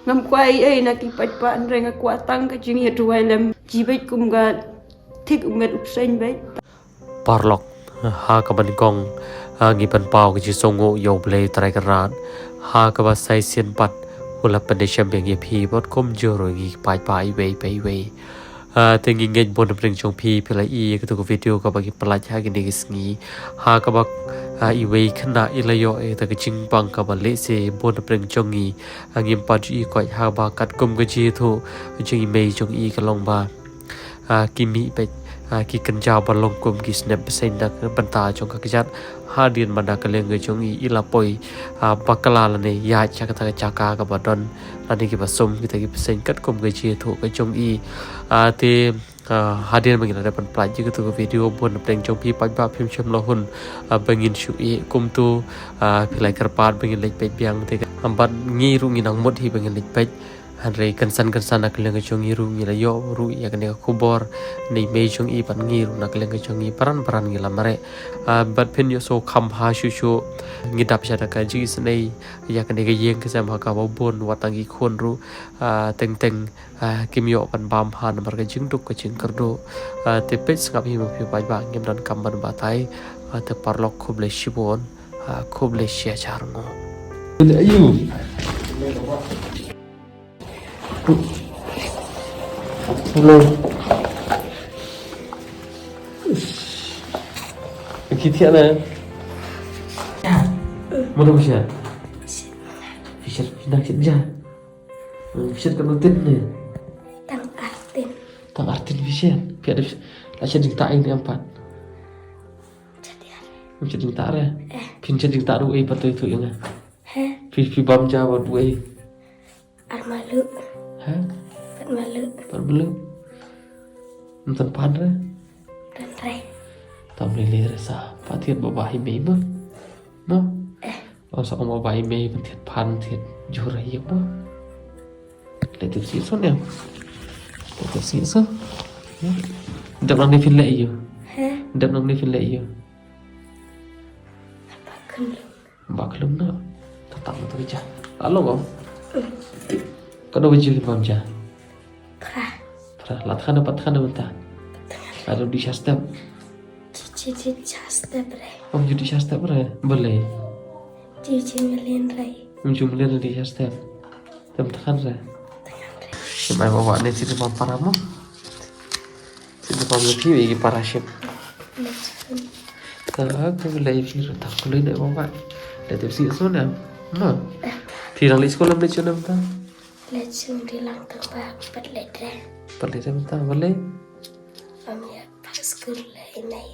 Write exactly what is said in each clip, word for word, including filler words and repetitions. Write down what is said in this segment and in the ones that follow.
Ngam kwah ei ei na ki paidbah, hynrei nga kwah tang ka jingïaduwai lem. Jibit kum ka thik u met u bseiñ beit. Paralok, ha kaba nyngkong, ha, ngi pynpaw ka jingsngewnguh ïa U Blei Trai Kynrad. Ha kaba sa shisien pat u la pyndei shem biang ïa phi bad kumjuh ruh ïa ngi ki paidbah iwei pa iwei. Ah, te ngi ngeit bun na pdeng jong phi phi la ïohi ïa katu ka video kaba ngi pynlait ha kine ki sngi. Ha kaba, ah, iwei khynnah i la ïoh ïa kata ka jingpang kaba lehse bun na pdeng jong ngi, ah, ngim pat ju ïohi koit, haba katkum ka jingïathuh jong i mei jong i ka long ba, ah, ki mih beit, ah, ki kynja ba long kum ki snep bseiñ na ka bynta jong ka kjat. Hadien ba na ka liang ka jong i i la poi, ah, bakla lane ïaid sha kata ka jaka kaba don lane kiba sum kita ki bseiñ katkum ka jingïathuh ka jong i. Ah, te, ah, hadien ba ngi la dep pynpynlait ïa katu ka video, bun na pdeng jong phi paidbah phim shym la hun, ah, ba ngin shu ïeh kumtu, ah, phi la kyrpad ba ngin leit peit biang, te ka, ah, bad ngi ruh ngi nang mut hi ba ngin leit peit. Hynrei kynsan kynsan na ka liang ka jong ngi ruh ngi la ïoh ruh ïa kane ka khubor na i mei jong i, bad ngi ruh na ka liang ka jong ngi paran paran ngi la mareh. Ah, bad phin ïohsngew kham bha shuh shuh, ngi dap sha da ka jingisynei ïa kane ka ïing ka sem ha kaba bun wat tang ki khun ruh, ah, teng teng, ah, kim ïoh ban bam ha namar ka jingduk ka jingkyrduh. Ah, te peit sngap hi ma phi paidbah, ngim donkam ban batai. Ah, te paralok khublei shibun, ah, khublei shihajar nguh. Ayu. Hello. Ki thiah na. Mano phi shah? Phi shah, phi nang shah ja. Phi shah katno tin ne? Tang artin. Tang artin phi shah. Phi ada la shah jingtah ïa ngi em pat. Shah jingtah re. Phin shah jingtah ruh ei pat, tu tu ïa nga. He. Phi, phi bam ja bad uei? Ar malu. Ha? Pat malu. Pat malu. Ym tan pan re? Tan re. Tam lei lei re sa. Pat thied ba bah i mei ma. Ma? Eh. Ong sa ong ba bah i mei, pat thied pan thied jur ïa ma. Leit tip sih so ne. Leit tip sih so. Dep nang ne phin leh ïa u. He? Dep nang ne phin leh ïa u. Apa kan lu? Ba khlem na. Tatang tu ja. Alo ko. Kano baje phi bam ja? Phra. Phra. La than pat than mynta. Alo di sha step. Ji ji di sha step re. Om ju di sha step re. Balei? Ji ji mlien re. Om ju mlien di sha step. Tem than re. Than re. Mai bawa ne sini bam para mo. Sini pam ïa phi ïa ki para shim. Ta ka lei phi ruh ta ka lei ne baba. Leit tip sih so ne. Ma. Phi dang leit skul em leit shon em ta? Leit shon di lang ta ba pat leit re. Pat leit em ta balei? Am ïa pas skul lei nei.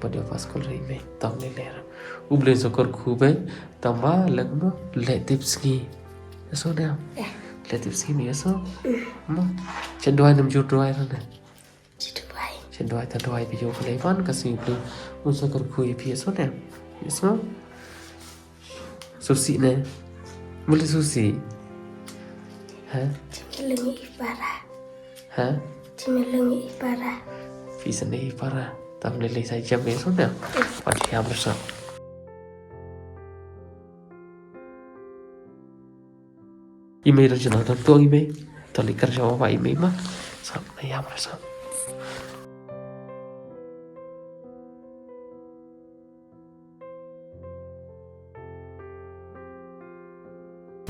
Pat ïa pas skul lei nei. Tam lei lei. U Blei sokor khu bei. Tang ba lek mo leh tip sngi. Ïa so dang. Eh. Leh tip sngi ni ïa so. Mm. Mo. Shen duwai nam jur duwai ran ne. Shen duwai. Shen duwai ta duwai bi yo khlei ban ka sngi pli. Mo so kar phui phi ïa so dang. Ïa so. Susi ne. Mo leh susi. Ha? Leng i para. Ha? Jimmy lung i para. Phi sa ne i para. Tam lei lei sa jam ïa so dang. Pat ïa mo so. I mei dang jana dang tuang i mei. Tali kar jawa ba i mei ma. Sa na ïa mo so.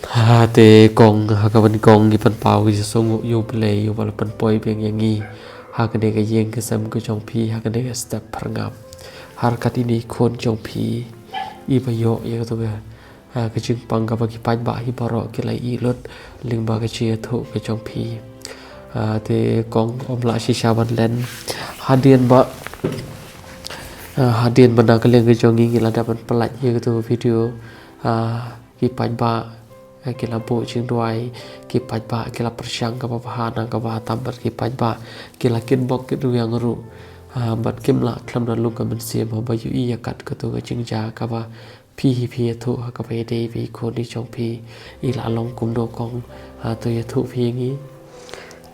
Ha te kong, ha kaba nyngkong ngi pynpaw ka jingsngewnguh ïa U Blei uba la pynpoi biang ïa ngi ha kane ka ïing ka sem ka jong phi, ha kane ka step phyrngap. Ha ryngkat ine i khun jong phi iba ïoh ïa kato ka, ha, ka jingpang kaba ki paidbah hi baroh ki la ïohi lut lyngba ka jingïathuh ka jong phi. Ha te kong, ym lah shisha ban len hadien ba, ha, hadien ba na ka liang ka jong ngi ngi la dep ban pynlait ïa kato ka video. Ah, ki paidbah, ah, ki la buh jingduwai, ki paidbah ki la pyrshang kaba bha na kaba tam bad ki paidbah ki la kitbok kitrwiang ruh. Ah, bad kim lah khlem da lung ka mynsiem haba ïohi ïa kat katu ka jingjia kaba phi hi phi ïathuh ha kaba ïadei bad i khun i jong phi. I la long kumno kong, ah, to ïathuh phi ïa ngi.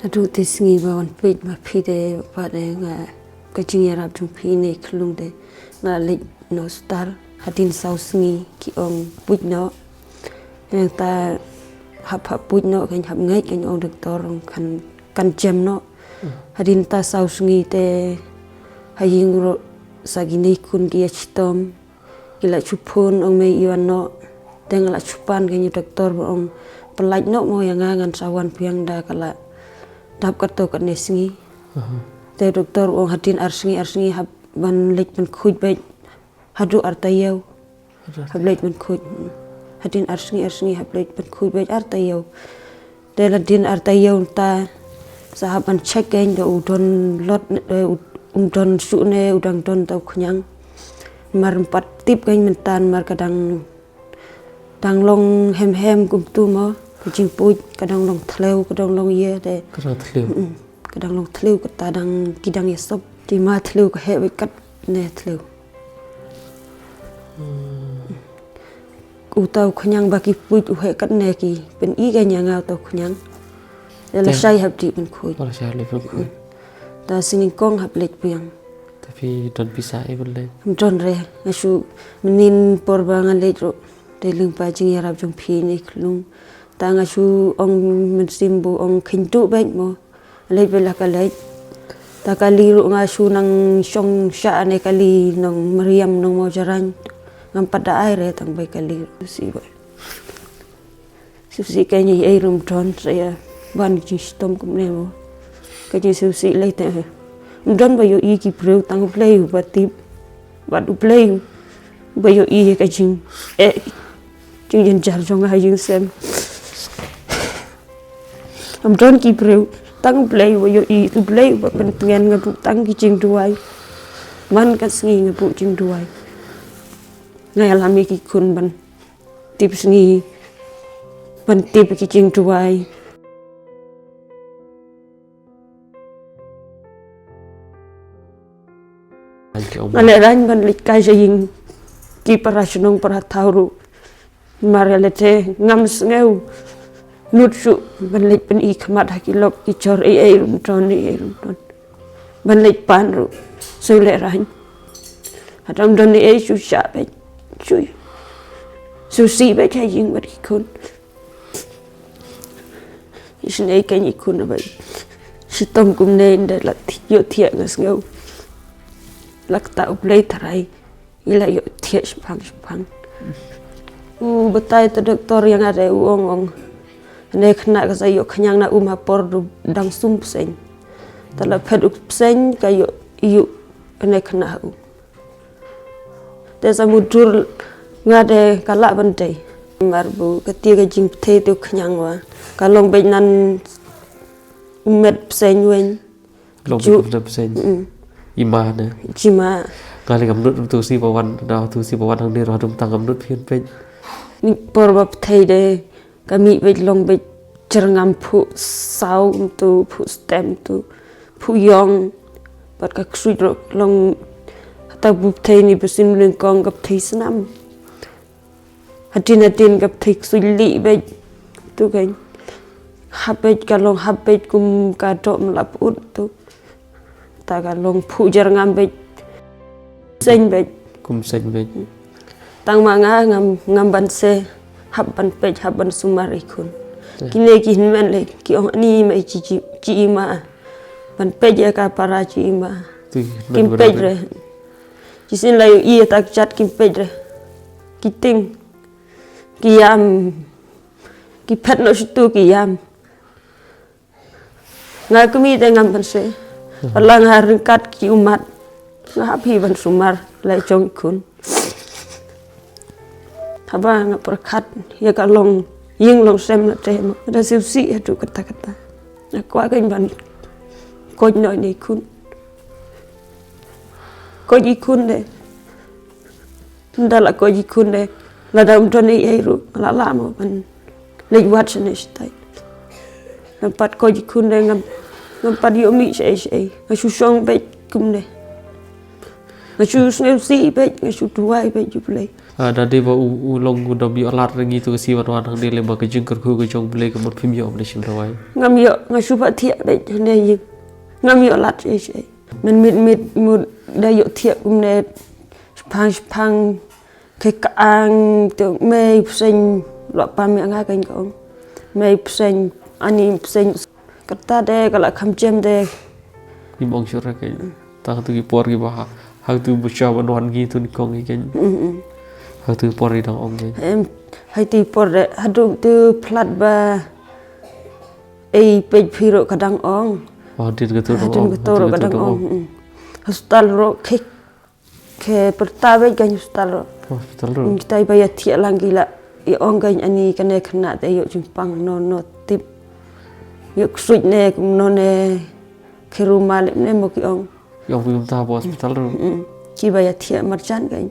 Naduh te sngi ba wan peit ma phi de, ba de nga ka jingïarap jong phi ne khlung de nga leit noh star hadien saw sngi ki ong buit noh. Mynta hap hap puit noh, kan hap ngeit, kan ong doktor, kan, kan jem noh. Hadien ta saw sngi te ha ïing ruh sa kine khun ki ïa chitom. Ki la shu phone ong mei ïa wan noh. Te nga la shu pan, kan ïa doktor ba ong pyllait noh mo ïa nga, ngan sa wan biang da ka la dap katto katne sngi. Te doktor ong hadien ar sngi, ar sngi hap ban leit ban khuid beit. Haduh ar taïew. Hap leit ban khuid. Hadien ar sngi, ar sngi hap leit ban khuid beit ar taïew. Te la dien ar taïew ta sa hap ban check, kan da u don lot, eh, u, um don shuh ne u dang don ta u khñiang. Mar ym pat tip, kan mynta mar ka dang, dang long hem hem kumtu mo. Ka jingpuit ka dang long thliew, ka dang long ïa te. Ka dang thliew. Mm-mm. Ka dang long thliew, kata dang, ki dang ïa sop. Te ma thliew ka heh beit katne thliew. Uta u khñiang ba ki puit u heh katne, ki pyni, kan ïa nga uta u khñiang. Ïa la shai hap dih pynkhuid. Ïa la shai hap dih pynkhuid. Ta sngewbha kong hap leit biang. Ta phi don pisa ei ban leit? Don re, nga shu mynnin por ba nga leit ruh. Te lyngba jingïarap jong phi ne khlung. Ta nga shu ong mynsiem ba ong khynduh beit mo. Leit beit la ka leit. Ta kali ruh nga shu nang shong shah ne kali nong Mariam nong Mawjarain. Ngam pat da ai re tang bai kali ruh si bai. Shu si ka ngi ei rum ton sa ïa ban jingshitom kumne mo. Ka jingsiw si lei te. Ym don ba ïohi ki briew, tang U Blei uba tip. Bad U Blei uba ïohi ïa ka jing, eh, jingjynjar jong nga ha jingsem. Ym don ki briew, tang U Blei uba ïohi, U Blei uba pyntngen, nga buh tang ki jingduwai. Man ka sngi nga buh jingduwai. Nga ïalam ïa ki khun ban tip sngi, ban tip ki jingduwai. Nga lehraiñ ban leit kai sha ïing ki para shnong para thaw ruh. Mar ïa lade ngam sngew nud shuh ban leit pyni khmat ha ki lok ki jor ei ei ruh ym don, ei ei ruh ym don. Ban leit pan ruh shu lehraiñ. Hato ym don ei ei, shu shah beit, shu, shu sih beit ha ïing bad ki khun. Isynei ka ngi khun ba shitom kumne, ynda la ïohthiah nga sngew. La ktah U Blei tharai. I la ïohthiah shipang shipang. U batai ta doktor ïa nga de u ong ong. Hane khynnah ka sa ïoh khñiang na um ha por du dang sum bseiñ. Ta la phet u bseiñ ka ïoh ïuh hane khynnah ha um. Te sa mutdur nga de ka lah ban dei. Mar ba ka tia ka jingpythei te u khñiang wa ka long beit nan u met bseiñ weñ. Long beit u met bseiñ. Mm. I ma ne. Ji ma. Nga le ngam nud tu si ba wan, da tu si ba wan hangne ruh dum tang ngam nud phin peit. Ni por ba pyrthei de ka mih beit long beit jyrngam phuh saw kumtu, phuh stem tu, phuh ïong. Bad ka ksuid ruh long, hata bu pyrthei ni ba sim lyngkong ka pyrthei snam. Hadien hadien ka pyrthei ksuid lieh beit. Tu kan hap beit, ka long hap beit kum ka doh mlap ut tu. Ta ka long phuh jyrngam beit. Seiñ beit. Kum seiñ beit. Tang ma nga ngam, ngam ban se, hap ban peit, hap ban sumar i khun. Kine ki hynmen le ki ong ani ma i chi, chi, chi i ma. Ban peit ïa ka para chi i ma. Kim peit re. Chi sien la ïohi ïa ta ka jat kim peit re. Ki ting. Ki ïam. Ki phet noh shitu ki ïam. Nga kmie te ngam ban se. Pala nga ryngkat ki ummat. Nga hap hi ban sumar la jong i khun. Haba nga pyrkhat ïa ka long ïing long sem la te ma da siw si ha tu kata kata. Nga kwah kein ban koit noh ïa i khun. Koit i khun de. Nda la koit i khun de, lada um don ei ei ruh la lah mo ban leit wad shane shatai. Ngam pat koit i khun de, ngam, ngam pat ïoh mih shaei shaei. Nga shu shong beit kumne. Nga shu sngewsih beit, nga shu duwai beit ïa U Blei. Ah, da dei ba u, u long u dom ïoh lad ra ngi tu ka si wan wan hangne, lem ba ka jingkyrkhu ka jong U Blei ka mut phim ïoh ne shim duwai. Ngam ïoh, nga shu pat thiah beit hangne ïing. Ngam ïoh lad shaei shaei. Mynmiet miet mut da ïohthiah kumne. Shipang shipang, kei ka ang te mei bseiñ Lok pam ïa nga kein ka ong. Mei pseng, ani pseng. Kata de ka la kham jem de. Ngim ong shuh re kein. Tang tu ki por ki ba ha. Ha tu ba cha ban wan ki tu ni kong ki kein. Mm, mm. Ha tu ki por ki dang ong kein. Em, ha tu ki por de. Ha tu tu plat ba. Ei pej phi ruh ka dang ong. Oh, ha tu ka tu dang ong. Ha tu ka tu ruh ka dang ong. Mm. Hospital ruh khik. Ke pyrta beit kein hospital ruh. Hospital ruh. Kita ba ïa thiah lang ki la. Ïa ong kein ani kane khynnah te ïoh jingpang no no tip. Ïoh ksuid ne kumno ne. Ke rumal ne mo ki ong. Ïoh kum ta ba hospital ruh. Mm. Ki ba ïa thiah marjan kein.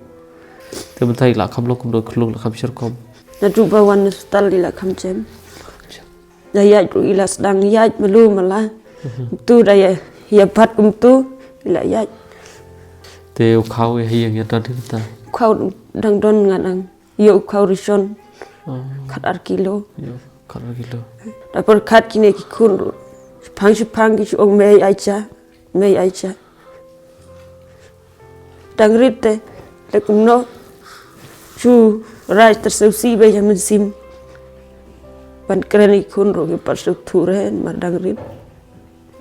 Te mynta i la kham long kumno khlung la kham sher kom. Na tu ba wan hospital i la kham jem. Da ïaid ruh i la sdang ïaid malu mala. Mhm. Tu da ïa, ïa bat kum tu i la ïaid. Te u khaw ïa hi ïa don hi ta. Khaw dang don nga dang. Ïa u khaw rishon. Oh. Khat ar kilo. Ïa, khat ar kilo. Da por khat kine ki khun ruh. Shipang shipang ki shu ong mei ai cha. Mei ai cha. Dang rit te, le kumno. Shu rai ter shu si be jam sim. Ban kren i khun ro ki par shu thu re mar dang rit.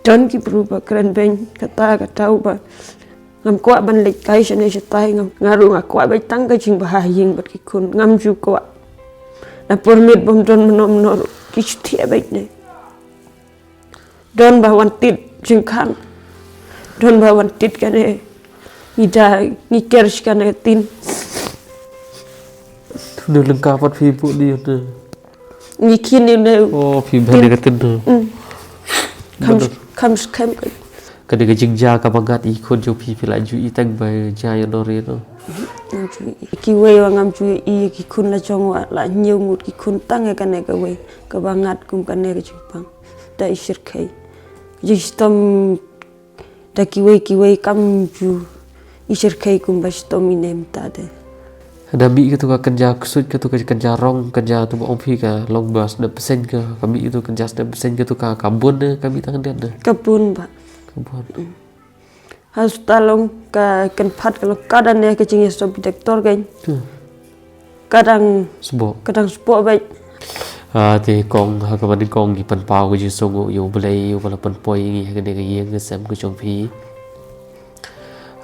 Don ki bru ba kren ben kata kata u ba. Ngam kwah ban leit kai shane shatai ngam nga ru nga kwah ba tang ka jing ba ha ying bat ki khun ngam ju kwah. Na por mit bom don mno mno ru ki shu thiah ba ne. Don ba wan tit jingkhang. Don ba wan tit kane. Ngi da ngi ker shi kane tin. Tuni lengkap pat phi bu ni ne. Ngi kin ni ne. Oh, phi bha ni ka tin tu. Mm. Kam kam skem ka. Ka dei ka jingjia ka ba ngat i khun jong phi phi la ju i tang ba jia ïa no re no. Ngam ju i. Ki wei wa ngam ju i ki khun la jong wa la ñiew ngut ki khun tang ïa kane ka wei ka ba ngat kum kane ka jingpang. Da i shirkhei. Jingshitom da kiwei kiwei kam ju i shirkhei kum ba shitom i nem ta de. Da mih katu ka kynja ksuid katu ka kynja rong kynja tu ba ong phi ka long ba sdep bseiñ ka ka mih katu kynja sdep bseiñ katu ka ka bun ne ka mih tang den ne. Ka bun ba. Ka bun. Hospital long ka kan phat ka long ka dan ne ka jingïasoh bi doktor kan. Hmm. Ka dang sboh. Ka dang sboh bad. Ah, te kong ha ka ban kong ki pynpaw ka jingsngew ïa U Blei ïa U Blei pynpoi ngi ha kane ka ïing ka sem ka jong phi.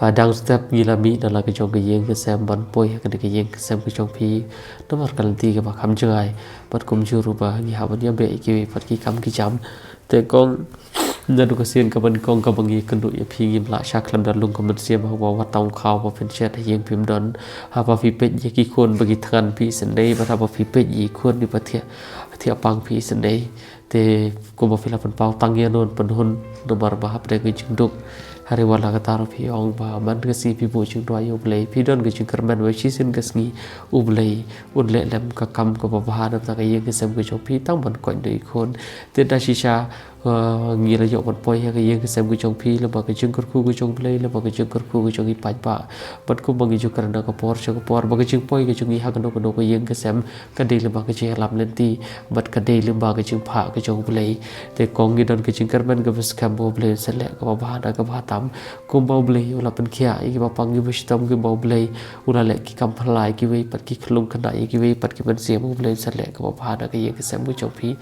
Ah, dang step ngi la mih na la ka jong ka ïing ka sem ban poi ha kane ka ïing ka sem ka jong phi. Namar ka lynti ka ba kham jngai bad kumjuh ruh ba ngi hap ban ïa beh ïa kiwei pat ki kam ki jam. Te kong na du ka sien ka ban kong ka ba ngi kynduh ïa phi ngim lah sha khlem da lung ka mynsiem ha ba wat tang khaw ba phin shet ha ïing phim don. Haba phi peit ïa ki khun ba ki thngan phi sendei bad haba phi peit ïa ki khun ki ba thiah thiah pang phi sendei. Te kumba phi la pynpaw tang ïa non pynhun namar ba hapdeng ka jingduk. Hynrei wat la katta ruh phi ong ba man ka sngi phi buh jingduwai ïa U Blei phi don ka jingkyrmen ba shisien ka sngi U Blei un leh lem ka kam ka ba bha na bynta ka ïing ka sem ka jong phi tang ban koit da i khun. Te da shisha, eh, ngi la ïoh ban poi ha ka ïing ka sem ka jong phi lyngba ka jingkyrkhu ka jong U Blei lyngba ka jingkyrkhu ka jong i paidbah. Bad kumba ngi ju kren na ka por sha ka por ba ka jingpoi ka jong ngi ha kano kano ka ïing ka sem ka dei lyngba ka jingïalam lynti bad ka dei lyngba ka jingphah ka jong U Blei. Te kong ngi don ka jingkyrmen ka ba skhem ba U Blei un sa leh ka ba bha na ka ba tam. Kumba U Blei u la pynkhiah ïa ki ba pang ki ba shitom ki ba U Blei u la leh ki kam phylla ïa kiwei pat ki khlung khynnah ïa kiwei pat ki mynsiem U Blei un sa leh ka ba bha na ka ïing ka sem ka jong phi.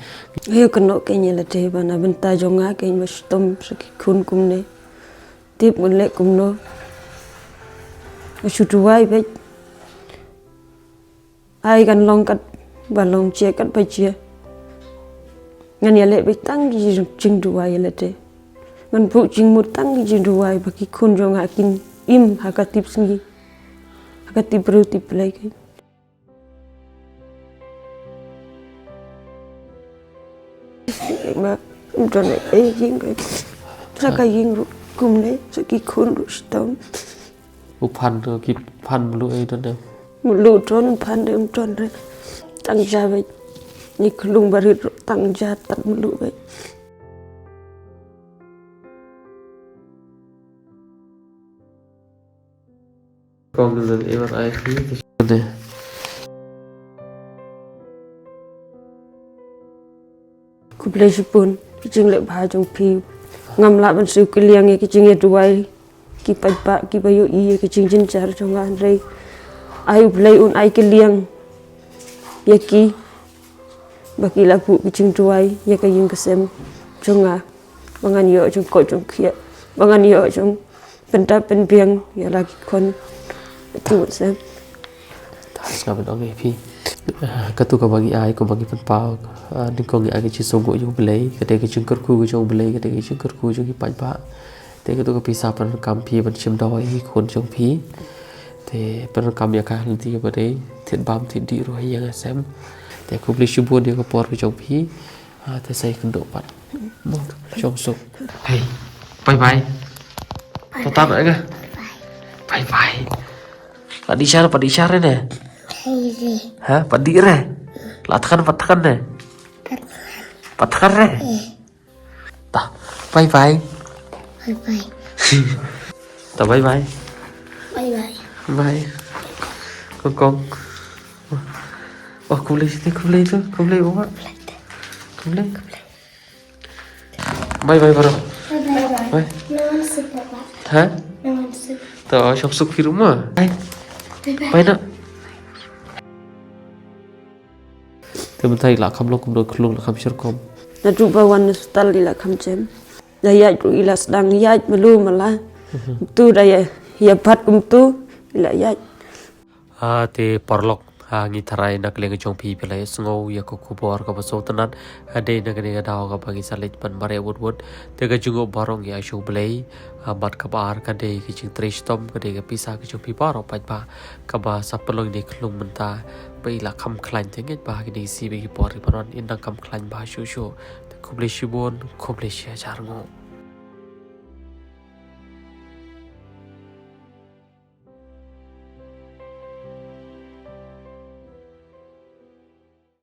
Ïa kano ka ngi la te ba na bynta jong nga ka ngi ba shitom sa ki khun kumne. Tip ngun leh kumno. Nga shu duwai bad. Ai kan long kat ba long jia kat ba jia. Ngan ïa leh bad tang ki jingduwai ïa lade. Ngan buh jingmut tang ki jingduwai ba ki khun jong nga kin im ha ka tip sngi. Ha ka tip briew tip Blei ki. Ma, ym don ei ïing ka. Sa ka ïing ruh kumne, sa ki khun ruh shitom. U phan ruh ki phan mluh ei don de. Mluh don phan de ym don re. Tang ja bad. Ni khlung barit ruh tang ja tad mluh bad. Kong nang iwar ai phi. Khublei shibun ki jingleh bha jong phi. Ngam lah ban siew kylliang ïa ki jingïaduwai ki paidbah ki ba ïohi ïa ki jingjynjar jong nga hynrei ai U Blei un ai kylliang ïa ki. ba ki la buh ki jingduwai ïa ka ïing ka sem jong nga, ba ngan ïoh jingkoit jingkhiah, ba ngan ïoh jingpynda pynbiang ïa la ki khun. Te sngap ïa phi. Katu kaba ngi ai, kaba ngi pynpaw, ah, nyngkong ngi ai ka jingsngewnguh jong U Blei, ka dei ka jingkyrkhu jong U Blei, ka dei ka jingkyrkhu jong ki paidbah. Te katu ka pisa pyndonkam phi ban shim dawa ïa ki khun jong phi. Te pyndonkam ïa ka lynti kaba dei thied bam thied dih ruh ha ïing ha sem. Te khublei shibun ïa ka por ka jong phi. Ah, te sa ïakynduh pat. Mo, shong suk. Hei. Bye bye. Tata na nga. Bye bye. Pat dih shar, pat dih shar ne. Ha, pat dih re. La tkan, pat tkan ne. Pat tkan re. Ta. Bye bye. Bye bye. Ta bye bye. Bye bye. Bye. Kong kong. Oh, khublei, khublei tu, khublei, Uma. Khublei. Bye bye baroh. Bye bye. Bye. No one sip, Papa. Ha? No one sip. To, shong suk phi ruh mo. Bye. Bye bye. Bye noh. Te mynta i la kham long kumno, khlung la kham shyrkhei. Naduh ba wan na hospital i la kham jem. Ïa ïaid ruh i la sdang ïaid malu mala. Mhm. Tu da ïa, ïa bat kumtu i la ïaid. Ah, te paralok, ah, ngi tharai na ka liang jong phi phi la ïa sngew ïa ka khubor kaba sngewtynnat, ah, dei na kane ka daw kaba ngi sa leit ban mareh wut wut. Te ka jingkyrkhu baroh ngi ai sha U Blei, ah, bad kaba ar ka dei ka jingtrei shitom, ka dei ka pisa ka jong phi baroh paidbah, kaba sa pynlong ïa i khlung mynta, ba i la kham khlaiñ, te ngeit ba ha kine ki sngi bad ki por kiban wan in dang kham khlaiñ bha shuh shuh. Te khublei shibun, khublei shihajar nguh.